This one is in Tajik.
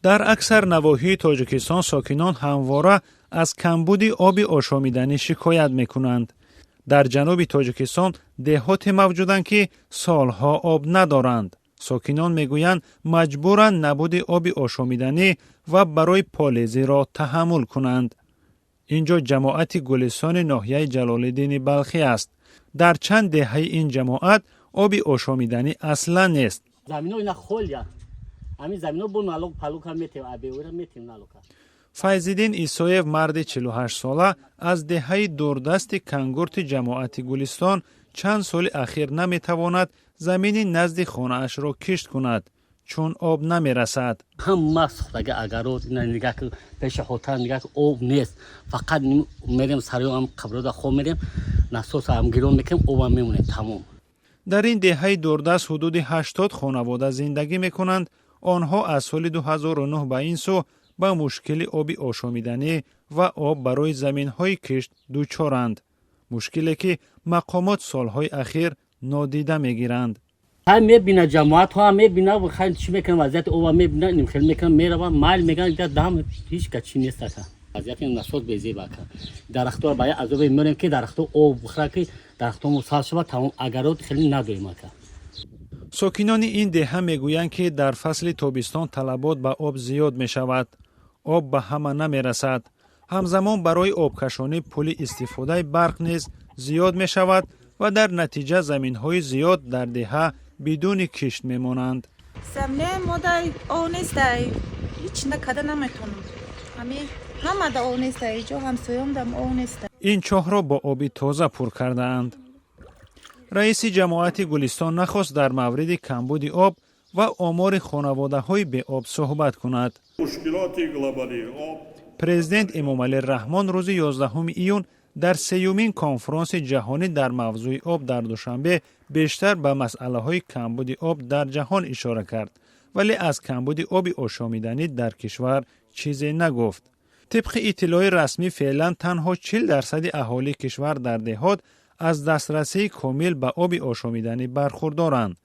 Дар аксар навоҳии Тоҷикистон сокинон ҳамвора аз камбуди оби ошомиданӣ шикоят мекунанд. Дар ҷануби Тоҷикистон деҳоте мавҷуданд, ки солҳо об надоранд. Сокинон мегӯянд, маҷбуранд набуди оби ошомиданӣ ва барои полезиро таҳаммул кунанд. Ин ҷо ҷамоати Гулистони ноҳияи Ҷалолиддини Балхӣ аст. Дар чанд деҳаи ин ҷамоат оби ошомиданӣ аслан нест. Замино ина холия, ҳамин замино бо налог палука метем, абеура метем налога. Файзиддин Исоев, марди 48-сола аз деҳаи дурдасти Кангурти ҷамоати Гулистон, чанд соли ахир наметавонад замини назди хонаашро кишт кунад, чун об намерасад. Ҳама сӯхтага агарот ина нигаҳ ки, пеши хотар нигаҳ ки, об нест. Фақат мерем сари ам қаброда хоб мерем, насос ам гирон мекунем, обам мемонем, тамом. Дар ин деҳаи дурдаст ҳудуди 80 хонавода зиндагӣ мекунанд. Онҳо аз соли 2009 ба ин сӯ ба мушкили оби ошомиданӣ ва об барои заминҳои кишт дучоранд, мушкиле ки мақомот солҳои ахир нодида мегиранд. Хай, мебина, ҷамоатҳо мебина, хай, чӣ мекунам, вазъияти оба мебина, хел мекунам, меравам, майл меган, дам ҳеҷ ка чӣ нест ака. Вазъияти насос безеб ака. Дарахтҳо ба як азобе мерем, ки дарахтҳо об бихӯра, ки дарахтҳомо сабз шава, тамом. Агарот хеле надорем ака. Сокинони ин деҳа мегӯянд, ки дар фасли тобистон талабот ба об зиёд мешавад, об ба ҳама намерасад. Ҳамзамон барои обкашонӣ пули истифодаи барқ низ зиёд мешавад ва дар натиҷа заминҳои зиёд дар деҳа бидуни кишт мемонанд. Заминаи мода об нестай, ҳеҷ накарда наметонам. Ҳами ҳамада об нестай, иҷо ҳамсоёмдам об нестай. Ин чоҳро бо оби тоза пур кардаанд. Раиси ҷамоати Гулистон нахост дар мавриди камбуди об ва омори хонаводаҳои беоб суҳбат кунад. Мушкилоти глобалии об. Президент Эмомалӣ Раҳмон рӯзи 11 июн дар сеюмин конфронси ҷаҳонӣ дар мавзӯи об дар Душанбе бештар ба масъалаҳои камбуди об дар ҷаҳон ишора кард, вале аз камбуди оби ошомиданӣ дар кишвар чизе нагуфт. Тибқи иттилои расмӣ, феълан танҳо 40 дарсади аҳолии кишвар дар деҳот аз дастрасии комил ба оби ошомиданӣ бархурдоранд.